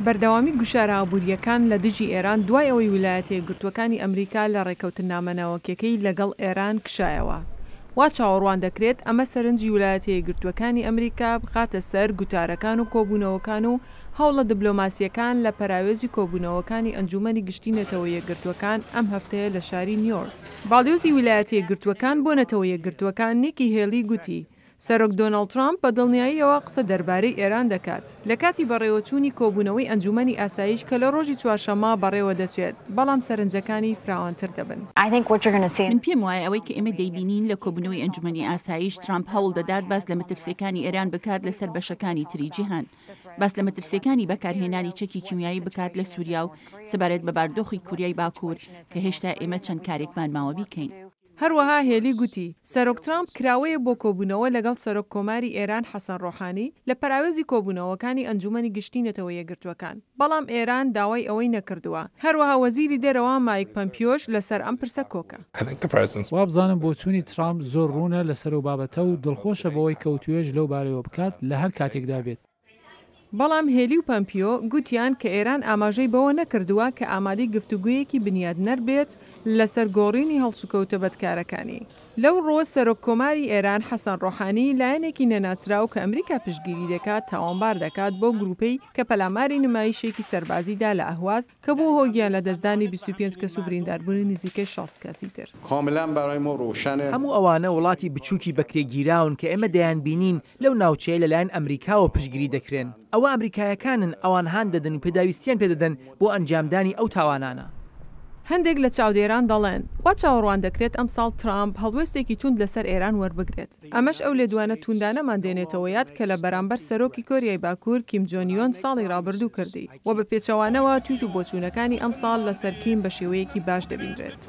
بەردەوامی گوشارە ئابوورییەکان لە دژی ئێران دوای ئەوەی ویلایەتە یەکگرتووەکانی ئەمریکا لە ڕێککەوتننامە ناوەکیەکەی لەگەڵ ئێران کشایەوە، وا چاوەڕوان دەکرێت ئەمە سەرنجی ویلایەتە یەکگرتووەکانی ئەمریکا بخاتە سەر گوتارەکان و کۆبوونەوەکان و هەوڵە دبلۆماسییەکان لە پەراوێزی کۆبوونەوەکانی ئەنجوومەنی گشتی نەتەوە یەکگرتووەکان ئەم هەفتەیە لە شاری نیۆرک. باڵیۆزی ویلایەتە یەکگرتووەکان بۆ نەتەوە یەکگرتووەکان نیکی هێلی گوتی، سەرۆک دۆناڵد ترامپ بە دڵنیاییەوە قسە دەربارەی ئێران دەکات لە کاتی بەڕێوەچوونی کۆبوونەوەی ئەنجوومەنی ئاسایش کە لە ڕۆژی چوارشەممە بەڕێوەدەچێت، بەڵام سەرنجەکانی فراوانتر دەبن. من پێم وایە ئەوەی کە ئێمە دەیبینین لە کۆبوونەوەی ئەنجومەنی ئاسایش، ترامپ هەوڵ دەدات باس لە مەترسییەکانی ئێران بکات لەسەر بەشەکانی تری جیهان، باس لە مەترسییەکانی بەکارهێنانی چەکی کیمیایی بکات لە سوریا و سەبارەت بە باردۆخی کوریای باکوور کە هێشتا ئێمە چەند کارێکمان ماوە بیکەین. هەروەها هێلی گوتی، سەرۆک ترامپ کراوەیە بۆ کۆبوونەوە لەگەڵ سەرۆک کۆماری ئێران حەسەن ڕۆحانی لە پەراوێزی کۆبوونەوەکانی ئەنجوومەنی گشتی نەتەوە یەکگرتووەکان، بەڵام ئێران داوای ئەوەی نەکردووە. هەروەها وەزیری دەرەوە مایک پەمپیۆش لەسەر ئەم پرسە کۆکە. وابزانم بۆچوونی ترامپ زۆر ڕوونە لەسەر ئەو بابەتە و دڵخۆشە بەوەی کە وتوێژ لەو بارەیەوە بکات لە هەر کاتێکدا بێت. بەڵام هێلی و پەمپیۆ گوتیان کە ئێران ئاماژەی بەوە نەکردووە کە ئامادەی گفتوگۆیەکی بنیادنەر بێت لەسەر گۆڕینی هەڵسوکەوتە بەدکارەکانی. لەو ڕووە سەرۆک کۆماری ئێران حەسەن ڕۆحانی لایەنێکی نەناسراو کە ئەمریکا پشتگیری دەکات تاوانبار دەکات بەو گروپەی کە پەلاماری نمایشێکی سەربازی دا لە ئەهواز کە بووە هۆی گیانلەدەستدانی 25 کەس و برینداربوونی نزیکەی 60 کەسی تر. هەموو ئەوانە وڵاتی بچووکی بەکرێگیراون کە ئێمە دەیانبینین لەو ناوچەیە لەلایەن ئەمریکاوە پشتگیری دەکرێن، ئەوە ئەمریکایەکانن ئەوان هان دەدەن و پێداویستیان پێدەدەن بۆ ئەنجامدانی ئەو تاوانانە. هەندێک لە چاودێران دەڵێن، وا چاوەڕوان دەکرێت ئەمساڵ ترامپ هەڵوێستێکی توند لەسەر ئێران وەربگرێت، ئەمەش ئەو لێدوانە توندانەمان دێنێتەوە یاد کە لە بەرامبەر سەرۆکی کۆریای باکوور کیم جۆن یۆن ساڵی ڕابردوو کردی و بە پێچەوانەوە تویت و بۆچوونەکانی ئەمساڵ لەسەر کیم بە شێوەیەکی باش دەبینرێت.